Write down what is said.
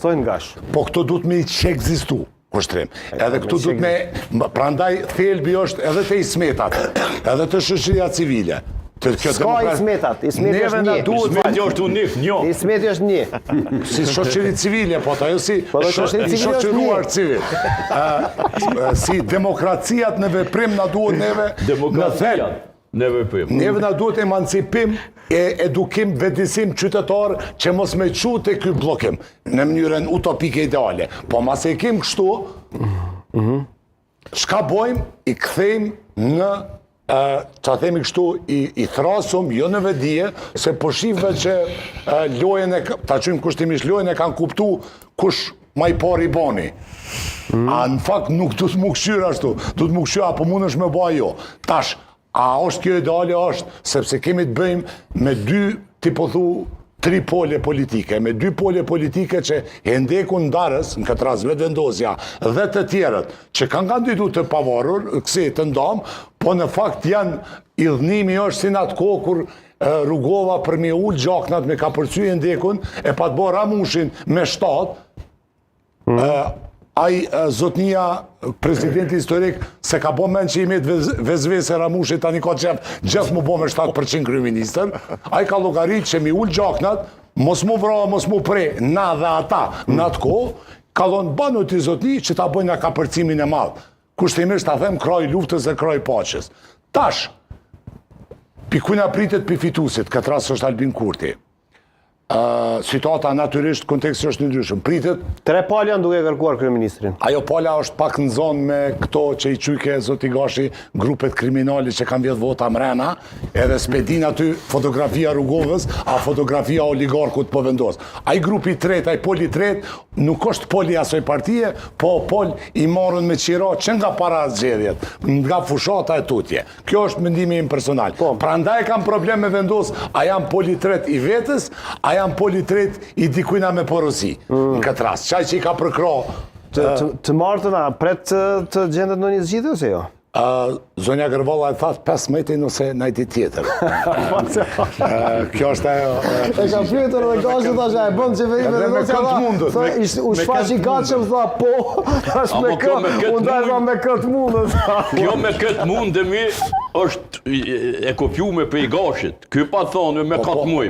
ekzistojnë Gash. Po këto duhet me i çekzistu, Kushtrim. Edhe këtu duhet me... Prandaj, thelbi është edhe te Ismetat, edhe te shoqëria civile. Të kjo S'ka Ismetat, Ismeti është një. Ismeti është unik, një. Ismeti është një. Si shoqëri civile, po të ajo si po i shoqëruar civil. Si demokraciat në veprim na duhet neve në thelb. Në veprim. Neve na duhet emancipim e edukim, vetëdijesim qytetar që mos me çu te ky bllokim në mënyrën utopike ideale. Po masi e kim kështu, mm çka bojmë, i kthejmë në ta themi kështu, i, i thrasum, jo në vetëdije, se po shifë që lojën e, ta qujmë kushtimisht lojën e kanë kuptu kush ma i pari boni. Mm. A në fakt nuk duhet m'u kqyr ashtu, duhet m'u kqyr, a po mundesh me ba jo. Tash, a është kjo ideale është, sepse kemi të bëjmë me dy, ti po thu, tri pole politike, me dy pole politike që hendekun ndarës, në këtë rast Vetëvendosja, dhe të tjerët, që kanë kandidu të pavarur, kësi të ndamë, po në fakt janë, idhnimi është si në atë kohë kur Rugova për me ul gjaknat me kapërcy hendekun, e pat bo Ramushin me shtatë, mm. ai zotnia presidenti historik s'e ka bo men që i met vezvese Ramushi tani ka qef gjithë m'u bo me 7% kryeministër, ai ka llogarit që me ul gjaknat, mos m'u vra, mos m'u pre, na dhe ata, në atë kohë, ka thonë banu ti zotni që ta bëjna kapërcimin e madh. Kushtimisht ta them krahu i luftës dhe krahu i paqes. Tash, pi kujna pritet pi fitusit, këtë rast është Albin Kurti. Uh, situata natyrisht, konteksti është i ndryshëm. Pritet... Tre palë janë duke kërkuar kryeministrin. Ajo pala është pak në zonë me këto që i qujke zoti Gashi, grupet kriminale që kanë vjedh vota mrena, edhe s'pe din aty fotografia Rugovës, a fotografia oligarkut po vendos. Ai grupi i tretë, ai poli i tretë, nuk është pol i asoj partie, po pol i marrun me qira që nga para zgjedhjet, nga fushata e tutje. Kjo është mendimi im personal. Po. Prandaj kam problem me vendos, a jam pol i tretë i vetes, a jam pol i tretë i dikujna me porosi. Mm. Në këtë rast, qaj që i ka përkrah Të, të, të martën, a pret të, të gjendet ndonjë zgjidhje ose jo? Zonja Gërvalla e tha 15 ose naj ditë tjetër. Kjo është ajo. E ka pyetur edhe Gashi thash a e bën qeveri me me kënd mundet. Tha u shfaq i gatshëm tha po. Thash me kë, unë thash me këtë mundet. Kjo me këtë mundemi është e kopjume prej Gashit. Ky pa thonë me po, këtë po. mujm.